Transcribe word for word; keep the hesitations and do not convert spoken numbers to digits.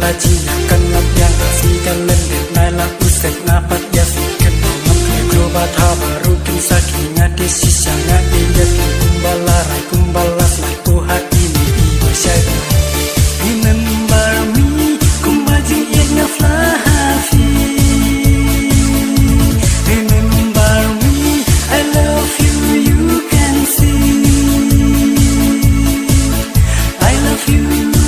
Aji na kan lap yang si kan lem dek nai la usek na pat ya si kan ngam kle klo ba tha ba ru kin sa ki nga te si sa nga e ya ki kumba la rai kumba la sa ko ha i ni i ba shai. Remember me, kumba jing e nga fla ha fi. Remember me, I love you, you can see. I love you.